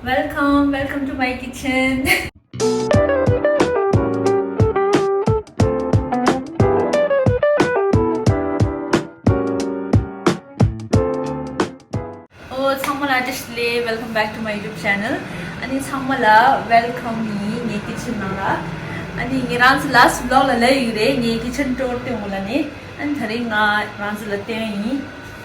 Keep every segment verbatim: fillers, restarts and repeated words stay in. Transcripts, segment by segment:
Welcome, welcome to my kitchen. ཨོ་ཚང་མ་ལ་བཀྲ་ཤིས་བདེ་ལེགས། Welcome back to my YouTube channel. ཨ་ནི་ཚང་མ་ལ་welcome ཡིན་ངའི་kitchen ནང་ལ། ཨ་ནི་ངས་རང་ཚོ་last vlog ལ་ལབ་ཡོད་རེད། ངའི་kitchen tour སྟོན་དགོས་ལབ་ནས། ཨ་ནི་ད་རིང་ང་རང་ཚོ་ལ་སྟོན་ཡིན།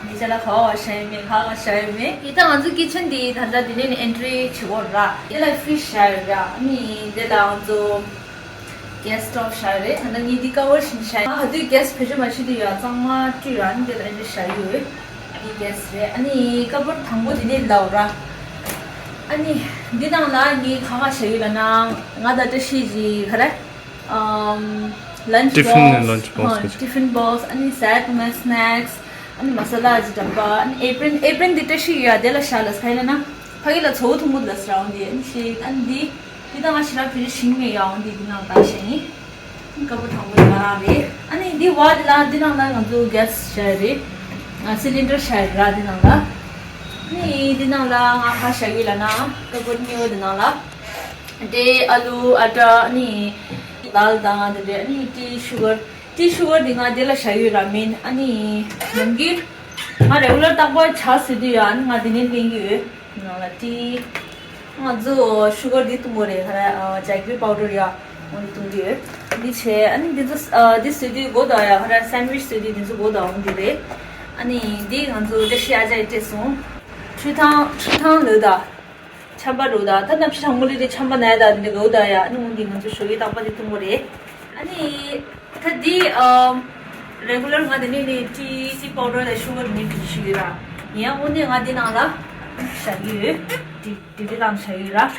ངའི་ཅ་ལག་ག་བ་བཞག་ཡོད་མེད་ག་བ་བཞག་ཡོད་མེད། ཡིན་ད་ང་ཚོ་kitchen འདི་ད་ལྟ་འདི་ནས་ནི་entry བྱེད་དགོས་ར། དེ་ལ་fridge བཞག་ཡོད་ར། ཨ་ནི་དེ་ལ་ང་ཚོ་gas stove བཞག་ཡོད་རེད། ད་ལྟ་ངས་འདི་cover བྱིན་བཞག་ཡོད། ང་ག་དུས་gas བེད་སྤྱོད་མ་བྱེད་དུས་ཡ་གཙང་མ་བཀྲུས་ར། ཨ་ནི་དེ་ལ་entry བཞག་ཡོད། འདི་gas རེད། ཨ་ནི་cupboard དང་པོ་དེ་ནས་ལབ་ར། ཨ་ནི་འདི་ནང་ལ་ངས་ག་ག་བཞག་ཡོད་ལབ་ན། ང་དང་བཀྲ་ཤིས་ཀྱི་ག་རེ། ཨམ། lunch box tiffin box ཨ་ནི་ཟས་གོན་པའི་snacks ཨ་ནི་མ་ས་ལ་གྱི་འདྲ་པོ། ཨ་ནི་apron apron འདི་བཀྲ་ཤིས་ཡོད་ཡ། དེ་ལ་བཞག་ལ་ས་ཡིན་ན་ཕ་གི་ལ་ཚོ་ཐུང་པོ་ལ་ས་ར་འོང་དེ། ཨ་ནི་ཞིག་ཨ་ནི་འདི་འདི་ད་ང་ཞེ་དྲག་བེད་སྤྱོད་བྱེད་མེད་ཡ། འོང་དེ་འདི་ནང་ལྟ་བྱས་ནི་ཀ་པོ་དང་པོ་ང་རང་རེད། ཨ་ནི་འདི་བ་འདི་ལ་འདི་ནང་ལ་ང་ཚོ་gas བཞག་ཡོད་རེད། ཨ་cylinder བཞག་ཡོད་ར་འདི་ནང་ལ། ཨ་ནི་འདི་ནང་ལ་ང་ག་བཞག་ཡོད་ལབ་ན་ཀ་པོ་གཉིས་པོ་འདི་ནང་ལ། འདི་ཨ་ལུ་ཨ་ཏྲ་ཨ་ནི་ལཱལ་དང་དེ་འདྲ། ཨ་ནི་tea sugar tea sugar འདི་ང་འདི་ལ་བཞག་ཡོད་ར། མིན་ཨ་ནི་ནམ་རྒྱུན་ང་regular རྟག་པར་ཇ་བཟོ་དུས་ཡ་ཨ་ནི་ང་འདི་ནས་ལེན་གྱི་ཡོད། ནང་ལ་tea ང་ཚོ་sugar འདི་བཏུང་གི་རེད། ཧ་ར་jaggery powder ཡ་འོ་འདི་བཏུང་གི་ཡོད། འདི་བྱས་ཨ་ནི་འདི་ཚོ་འདི་བཟོ་དུས་གོ་ད་ཡ་ཧ་ར་sandwich བཟོ་དུས་འདི་ཚོ་གོ་ད་འོ་འདི་རེད། ཨ་ནི་འདི་ང་ཚོ་བཀྲ་ཤིས་ཨ་ཅག་གིས་སྤྲད་སོང་། ཆུ་ཐང་ཆུ་ཐང་ལོས་ད། ཆམ་པ་རུ་ད་ད་ནམ་ཕྱི་དྲང་མོ་ལི་རི་ཆམ་པ་ན་ཡ་ད་འདི་གའུ་ད་ཡ། ཨ་ནི་འོ་འདི་ང་ཚོ་ཞོ་ཡི་རྟག་པ་འདི་བཏུང་གི་རེད། ཨ་ནི་ད་འདི་ཨམ་regular ང་འདི་ནས་ནི་tea tea powder དང་sugar འདི་ནས་བྲིས་ཤིག་ཡོད་ར། ཡང་འོ་འདི་ང་འདི་ནང་ལ་བཞག་གི་ཡོད། འདི་འདི་འདི་ནང་བཞག་ཡོད་ར།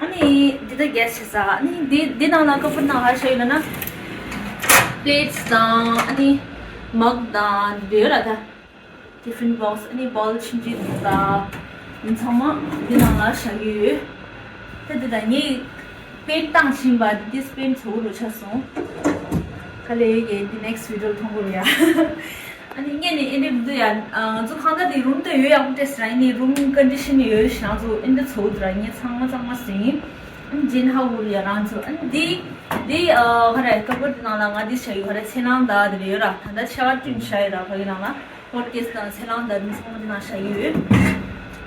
ཨ་ནི་འདི་ད་gas བྱེད་ས། ཨ་ནི་འདི་འདི་ནང་ལ་ཀ་པོ་ནང་ཧར་བཞག་ཡོད་ན་ན་plates དང་ཨ་ནི་mug དང་འདི་ཡོད་ར། ད་tiffin box ཨ་ནི་bowl ཆུང་ཆུང་དང་ད་ཡིན་ཚང་མ་འདི་ནང་ལ་བཞག་གི་ཡོད། ད་འདི་ད་ངས་paint བཏང་ཕྱིན་པ་འདི་paint ཚོ་རུ་ཆགས་སོང་། ག་ལེ་ཡོད་ཀྱི་འདི་next video ལ་མཐོང་གི་རེད་ཡ། ཨ་ནི་ངས་ནི་ཨེ་འདྲ་མི་འདུག་ཡ། ང་ཚོ་ཁང་ད་འདི་room ད་ཡོད་ཡག་པོ་སྤྲད་ཟེར་ཨ་ནི་room condition ཡོད་ཞེ་ང་ཚོ་ཨེ་འདྲ་ཚོ་འདུག་ར། ངས་ཚང་མ་གཙང་མ་ཟིན། ཨ་ནི་ཇིན་ཧ་གོ་རེད་ཡ་རང་ཚོ། ཨ་ནི་འདི་འདི་ཨ་ག་རེ་ཀ་པོར་འདི་ནང་ལ་ང་འདི་བཞག་ཡོད། ག་རེ་ཚེ་ནང་ད་འདི་རེད་ཡོད་ར། ད་ད་ཆ་བ་བསྐྲུན་བཞག་ཡོད་ར་ཕ་གི་ནང་ལ། ཧོཊ་ཀེ་སི་དང་ཚེ་ལང་དང་འདི་ཚང་མ་འདི་ནང་བཞག་ཡོད།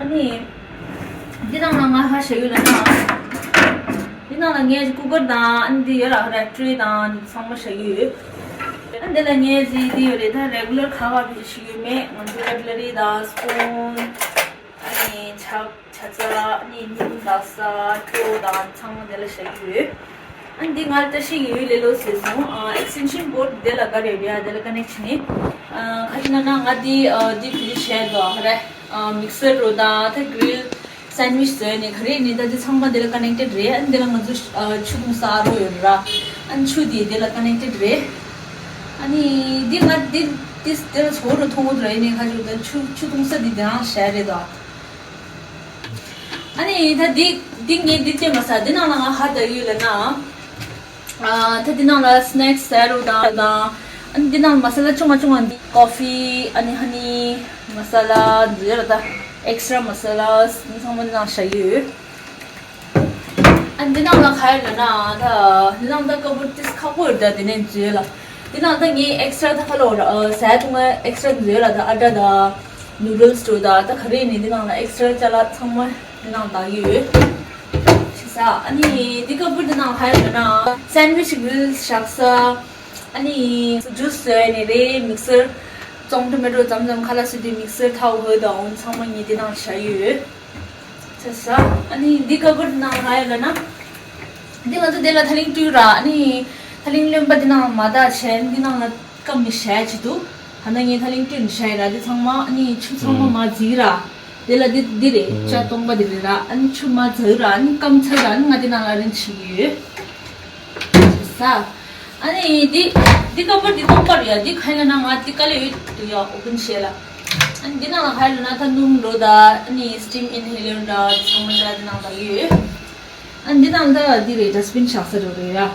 ཨ་ནི་འདི་ནང་ལ་ང་ཧ་བཞག་ཡོད་ལ་ན། འདི་ནང་ལ་ངས་ཀུ་ཀར་དང་ཨ་ནི་འདི་ཡོད་ལ་ཧ་ར་ཊྲེ་དང་འདི་ཚང་མ་བཞག་ཡོད། ཨ་འདི་ལ་ངས་ཟི་འདི་ཡོད་རེད། ད་regular ཁ་བ་བི་ཞིག་ཡོད་མེད། ང་ཚོ་cutlery དང་spoon ཨ་ནི་ཆབ་ཆ་ཚ་ཨ་ནི་སྣུམ་དང་ས་ཀྲོ་དང་ཚང་མ་འདི་ལ་བཞག་ཡོད། ཨ་འདི་ང་ལ་བཀྲ་ཤིས་ཀྱི་ཡུལ་ལས་ལོ་ཟེར་སོང་། ཨ་extension board དེ་ལ་ག་རེ་རེད་ཡ། དེ་ལ་connect བྱས་ནས། ཨ་ག་ཅི་ན་ན་ང་འདི་ཨ་འདི་བི་ལི་བྱས་འདུག་ཨ་ག་རེ། ཨ་mixer རོ་དང་ད་grill sandwich བཟོས་ནས་ག་རེ་ནི་ད་འདི་ཚང་མ་དེ་ལ་connected རེད། ཨ་འདི་ལ་ང་ཚོ་ཨ་ཆུ་བཏུང་ས་ཨ་རོ་ཡོད་ར། ཨ་ཆུ་དེ་དེ་ལ་connected རེད། ཨ་ནི་འདི་ང་འདི་འདི་དེ་ལ་ཚོ་རུ་མཐོང་གི་འདུག་ར། ཡིན་ནའི་ཁ་ཅིག་ད་ཆུ་ཆུ་བཏུང་ས་འདི་དེ་རང་བྱས་རེད་དོ། ཨ་ནི་ད་འདི་འདི་ངས་འདི་བལྟས་མ་ས། འདི་ནང་ལ་ང་ཧ་ད་ཡོད་ལ་ན། ཨ་ད་འདི་ནང་ལ་snacks ཟེར་རོ་དང་དང་། ཨ་ནི་འདི་ནང་ལ་མ་ས་ལ་ཆུང་མ་ཆུང་མ་འདི་coffee ཨ་ནི་honey མ་ས་ལ་འདི་ཡོད་ལ་ད་extra མ་ས་ལ་འདི་ཚང་མ་འདི་ནང་བཞག་ཡོད། ཨ་འདི་ནང་ལ་ག་ཡོད་ལ་ན་ད་འདི་ནང་ད་ཀ་པོར་ཏིས་ཁག་པོ་ཡོད་ད། དེ་ནས་འཛུལ་ལ་འདི་ནང་ད་ངས་extra ད་ཁ་ལོ་ཟས་ཐུང་ང་extra འཛུལ་ལ་ད་ཨ་ཏྲ་ད་noodles དུ་ད་ད་ག་རེ་ནི་འདི་ནང་ལ་extra ཅ་ལག་ཚང་མ་འདི་ནང་ད་ཡོད། ཆི་ས་ཨ་ནི་འདི་ཀ་པོར་འདི་ནང་ག་ཡོད་ལ་ན་sandwich grill བཞག་ས་ཨ་ནི་juice བཟོས་ནི་རེད། mixer བཙོང་tomato ཙམ་ཙམ་ཁ་ལ་སི་དུ་mixer ཐའུ་ཧོ་ད་འོན་ཚང་མ་ངས་འདི་ནང་བཞག་ཡོད། ཆ་ས། ཨ་ནི་འདི་ཀ་པོར་ནང་ང་ཡོད་ལ་ན། འདི་ང་ཚོ་དེ་ལ་ཐ་ལིང་བཀྲུས་ར། ཨ་ནི་ཐ་ལིང་རློན་པ་འདི་ནང་མ་བཏགས་བྱས་འདི་ནང་ལ་སྐམ་ནི་བྱས་ཅི་འདུག་ད་ནང་ངས་ཐ་ལིང་བཀྲུས་ནི་བྱས་ར། འདི་ཚང་མ་ཨ་ནི་ཆུ་ཚང་མ་མ་བརྫིས་ར། དེ་ལ་འདི་འདི་རེད། ཅ་སྟོང་པ་འདི་རེད་ར། ཨ་ནི་ཆུ་མ་བརྫིས་ར། ཨ་ནི་སྐམ་ཚར་ར། ཨ་ནི་ང་འདི་ནང་ལ་རིན་བྱེད་ཀྱི་ཡོད། ས། ཨ་ནི་འདི་འདི་ཀ་པོར་འདི་སྟོང་པ་རེད་ཡ། འདི་ག་ཡིན་ན་ང་འདི་དཀའ་ལས་ཡོད་འདུག་ཡ། ཨོ་པན་བྱས་ལ། ཨ་ནི་འདི་ནང་ལ་ག་ཡོད་ལ་ན་ད་སྣུམ་རོ་ད་ཨ་ནི་steam inhaler ད་ཚང་མ་ཅ་འདི་ནང་ད་ཡོད། ཨ་ནི་འདི་ནང་ད་འདི་རེད། dustbin བཞག་ས་རོ་རེད་ཡ། ཨ་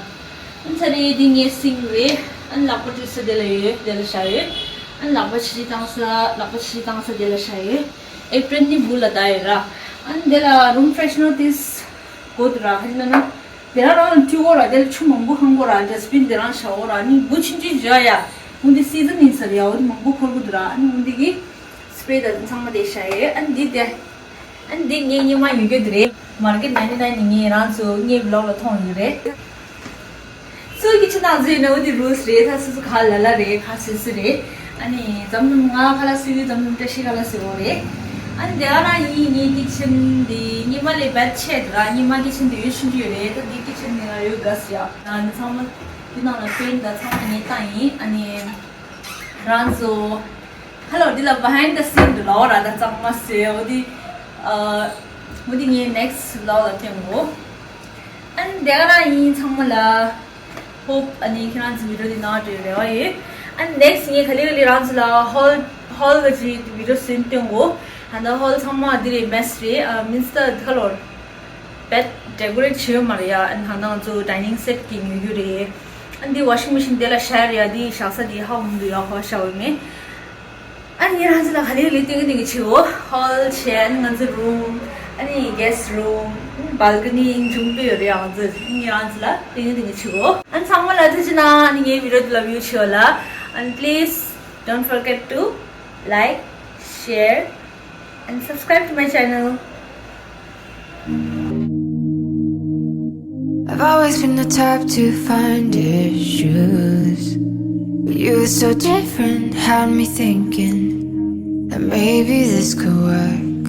ནི་ཚ་རེད་འདི་ངའི་sink རེད། ཨ་ནི་ལག་པ་བཀྲུ་ས་དེ་ལ་ཡོད། དེ་ལ་བཞག་ཡོད། ཨ་ནི་ལག་པ་ཕྱི་བཏང་ས་ལག་པ་ཕྱི་བཏང་ས་དེ་ལ་བཞག་ཡོད། apron ནི་སྦུག་ལ་ད་ཡོད་ར། ཨ་ནི་དེ་ལ་རུམ་ཕྲེ་ཤི་ནར་དེ་དགོས་འདུག་ར། ག་ཅི་ལབ་ན། དེ་རང་རང་ལ་འཐུལ་དགོས་ར། དེ་ལ་ཆུ་མང་པོ་ཧང་དགོས་ར། ཌསི་བིན་དེ་རང་བཞག་དགོས་ར། ཨ་ནི་འབུ་ཆུང་ཆུང་བཞག་ཡ། འོ་འདི་སི་ཛན་ཡིན་ཟེར་ཡ། འོ་འདི་མང་པོ་འཁོར་གི་འདུག་ར། ཨ་ནི་འོ་འདི་གི་སི་པེ་རེ་དང་ཚང་མ་དེ་བཞག་ཡས། ཨ་ནི་འདི་དེ། ཨ་ནི་འདི་ངའི་སྙེ་མ་ཡོད་རྒྱུ་དེ་རེད། མར་ཀེཊ་ནའིན་ཊི་ནའིན་ནས་ངས་རང་ཚོ་ངའི་བི་ལོག་ལ་མཐོང་ཡོད་རེད། སུ་ཀི་ཆན་ནང་བཟོས་ན་འོ་དེ་རུལ་སི་རེད། ད་སོ་སོ་ག་ལ་ལ་རེད། ག་སོ་སོ་རེད། ཨ་ནི་འཛམ་གླིང་ང་ཁ་ལག་བཟོ་ཡུལ། འཛམ་གླིང་བཀྲ་ཤིས་ཁ་ལག་བཟོ་བ་རེད། ཨ་ནི་དེ་ག་རང་ཡིན། ངའི་ཀི་ཆན་འདི་སྙེ་མ་ལས་བེད་ཆེ་དྲགས། སྙེ་མ་ཀི་ཆན་འདི་ཡོད་ཆུང་ཆུང་རེད། ད་འདི་ཀི་ཆན་འདི་ང་ཡོད་དགའ་སི་ཡ། ཨ་ནི་ཚང་མ་འདི་ནང་ལ་པེན་ཊི་དང་ཚང་མ་ངས་བཏང་ཡིན། ཨ་ནི་རང་ཚོ་ཧ་ལོ། འདི་ལ་བྷ་ཧའིན་ཌི་ཛ་སིན་དུ་ལའོ་ར། ད་གཙང་མ་སེ་འོ་དེ། ཨ་འོ་དེ་ངའི་ནེག་སི་ལའོ་ལ་སྟོན་གོ། ཨ་ནི་དེ་ག་རང་ཡིན། ཚང་མ་ལ་ཧོབ་ཨ་ནི་ཁྱེད་རང་ཚོ་བི་ཌི་ཡོ་འདི་ནང་འགྲོ་རེ་བ་ཡོད། ཨ་ནི་ནེག་སི་ངས་ག་ལེ་ག་ལེ་རང་ཚོ་ལ་ཧོལ་ཧོལ་ག་ཅིག་བི་ཌི་ཡོ་སེན་སྟོན་གོ། ཨ་ནི་ཧོལ་ཚང་མ་འདི་རེད། མེས་རེད། ཨ་མིན་སི་ཊར་དི་ཁ་ལོར་བེད་ཌེ་ཀོ་རེཊ་བྱེད་ཡོད་མ་རེད་ཡ། ཨ་ནི་ད་ང་ཚོ་ཌའི་ནིང་སེཊ་གི་ཉོ་རྒྱུ་རེད། ཨ་ནི་འདི་ཝ་ཤིང་མེ་ཤིན་དེ་ལ་ཤར་ཡ། འདི་བཞག་ས་འདི་ཧ་འོང་འདུག་ཡ། ཧོ་ཤ་འོས་མེད། ཨ་ནི་ང་རང་ཚོ་ལ་ག་ལེ་ག་ལེ་སྟོན་གི་སྟོན་གི་བྱེད་འོ། ཧོལ་བྱས། ཨ་ནི་ང་ཚོ་རུམ། ཨ་ནི་གེ་སི་ཊི་རུམ། ཨ་ནི་བལ་ཀོ་ནི་ཨིན་ཇུམ་པེ་ཡོད་རེད་ཡ། ང་ཚོ་ཨ་ནི་ང་རང་ཚོ་ལ་སྟོན་གི་སྟོན་གི་བྱེད་འོ། ཨ་ནི་ཚང་མ་ལ་ཐུགས་རྗེ་གནང་། ཨ་ནི་ངའི་བི་ཌི་ཡོ་འདི་ལ་བིའུ་བྱེད་འོ་ལ། And please don't forget to like, share and subscribe to my channel. I've always been the type to find issues, but you were so different, had me thinking that maybe this could work.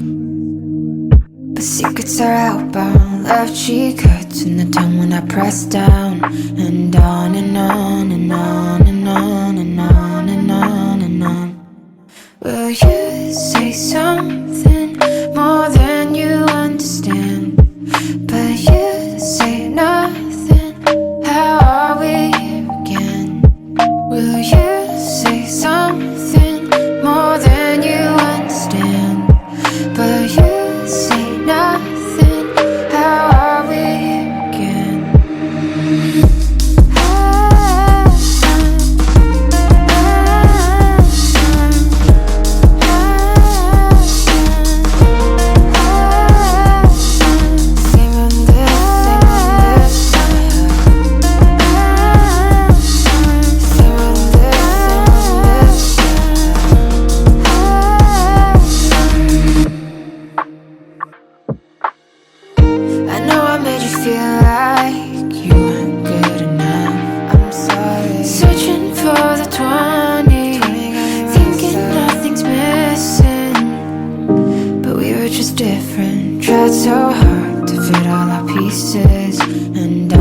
But secrets are outbound, love cheek hurts in the time when I press down, and on and on and on and on and on and on and on. Will you say something more than you understand? But you say nothing. How are we here again? Will you say something more than you understand? But you say nothing. How are we here again? I know I made you feel like you weren't good enough. I'm sorry. Searching for the twenty, thinking nothing's missing. But we were just different. Tried so hard to fit all our pieces, and